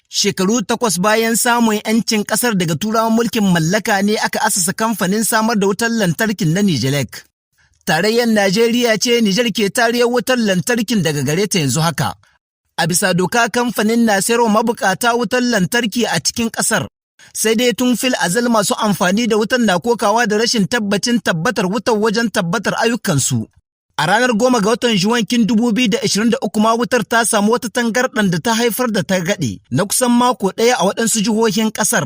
Shekaru 8 bayan samun 'yancin ƙasar daga Turawan mulkin mallaka ne aka asasa kamfanin samar da wutar lantarkin na Nijelek. Tarayyar Najeriya ce Nijar ke tariyar wutar lantarkin daga gare ta yanzu haka. A bisa doka, kamfanin na sayarwa mabukata wutar lantarki a cikin ƙasar. Sai dai tun fil azal masu amfani da wutar na kokawa da rashin tabbacin tabbatar wutar wajen tabbatar ayyukansu. A ranar 10 ga watan Juwankin 2023 ma wutar ta samu wata tangarɗan da ta haifar da targaɗe na kusan mako ɗaya a waɗansu jihohin ƙasar,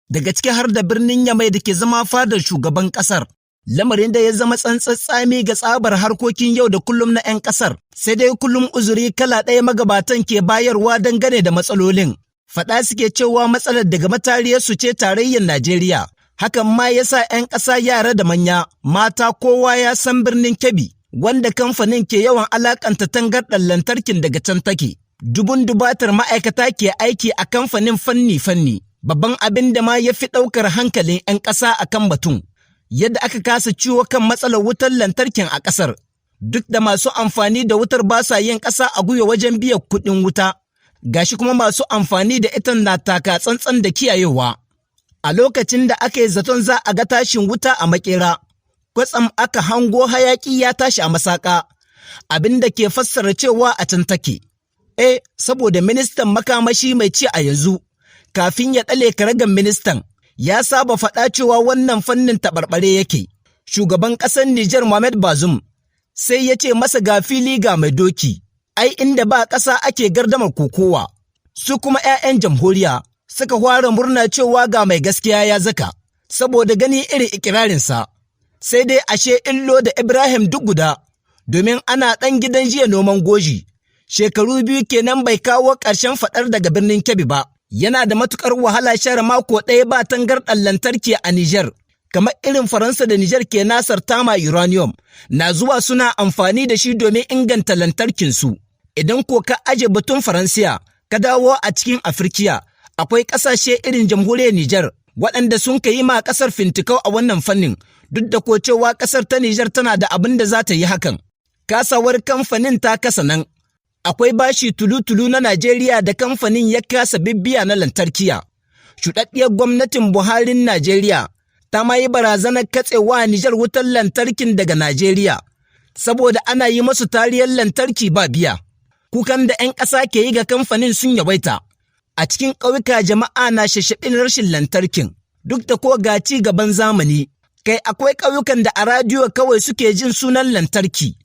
daga ciki har da birnin Yamai da ke zama fadar shugaban ƙasar. Lamarin da ya zama tsantsatsami ga tsabar harkokin yau da kullum na 'yan ƙasar, sai dai kullum uzuri kala ɗaya magabatan ke bayarwa dangane da matsalolin. Faɗa suke cewa matsalar daga matariyarsu ce, tarayyar Najeriya. Hakan ma ya sa 'yan ƙasa, yara da manya, mata, kowa ya san birnin Kebbi, wanda kamfanin ke yawan alakanta tangarɗar lantarkin daga can take. Dubun dubatar ma'aikata ke aiki a kamfanin fanni-fanni. Babban abin da ma ya fi ɗaukar hankalin 'yan ƙasa a kan batun, yadda aka kasa ciwo kan matsalar wutar lantarkin a ƙasar. Duk da masu amfani da wutar ba sa yin ƙasa a gwiwa wajen biyan kuɗin wuta, gashi kuma masu amfani da ita na taka tsantsan da kiyayewa. A lokacin da aka yi zaton za a ga tashin wuta a makera, kwatsam aka hango hayaki ya tashi a masaka, abin da ke fassara cewa a can take. Eh, saboda ministan makamashi mai ci a yanzu, kafin ya ɗale karagan ministan, ya saba faɗa cewa wannan fannin taɓarɓare yake. Shugaban ƙasar Nijar Mohamed Bazoum sai ya ce masa ga fili ga mai doki, ai inda ba ƙasa ake gardamar kokowa. Su kuma 'ya'yan jamhuriya suka fara murna cewa ga mai gaskiya ya zaka, saboda gani irin ikirarinsa. Sai dai ashe illo da Ibrahim duk guda, domin ana ɗan gidan jiya noman goji. Shekaru 2 kenan bai kawo ƙarshen faɗar daga birnin Kebbi ba. Yana da matuƙar wahala share mako ɗaya ba tangarɗar lantarki a Nijar. Kamar irin Faransa da Nijar ke nasar tama uranium, na zuwa suna amfani da shi domin inganta lantarkinsu. Idan ko ka aje batun Faransiya, ka dawo a cikin Afirkiya, akwai ƙasashe irin jamhuriyar Nijar, waɗanda sun ka yi ma ƙasar fintikau a wannan fannin, duk da ko cewa ƙasar ta Nijar tana da abin da za ta yi hakan. Kasawar kamfanin ta kasa nan. Akwai bashi tulu-tulu na Najeriya da kamfanin ya kasa bibbiya na lantarkiya. Shuɗaɗɗiyar gwamnatin Buharin Najeriya ta ma yi barazanar katsewa Nijar wutar lantarkin daga Najeriya, saboda ana yi masu tariyar lantarki ba biya. Kukan da 'yan ƙasa ke yi ga kamfanin sun yawaita. A cikin ƙauyuka jama'a na shashaɓin rashin lantarkin, duk da ko ga ci gaban zamani. Kai, akwai ƙauyukan da a radiyo kawai suke jin sunan lantarki,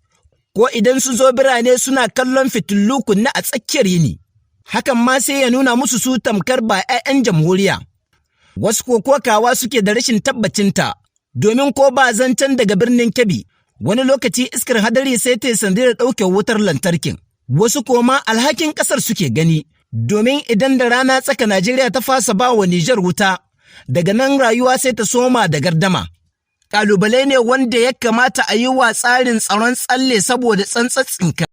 ko idan su zo birane suna kallon fitilu kunne a tsakiyar yini. Hakan ma sai ya nuna musu su tamkar ba 'ya'yan jamhuriya. Wasu ko kokawa suke da rashin tabbacinta, domin ko ba zancen daga birnin Kebbi, wani lokaci iskar hadari sai ta yi sanadiyar ɗauke wutar lantarkin. Wasu koma alhakin ƙasar suke gani, domin idan da rana tsaka Najeriya ta fasa ba wa Nijar wuta, daga nan rayuwa sai ta soma da gardama. Ƙalubale ne wanda ya kamata a yi wa tsarin tsaron tsalle saboda tsantsatsinka.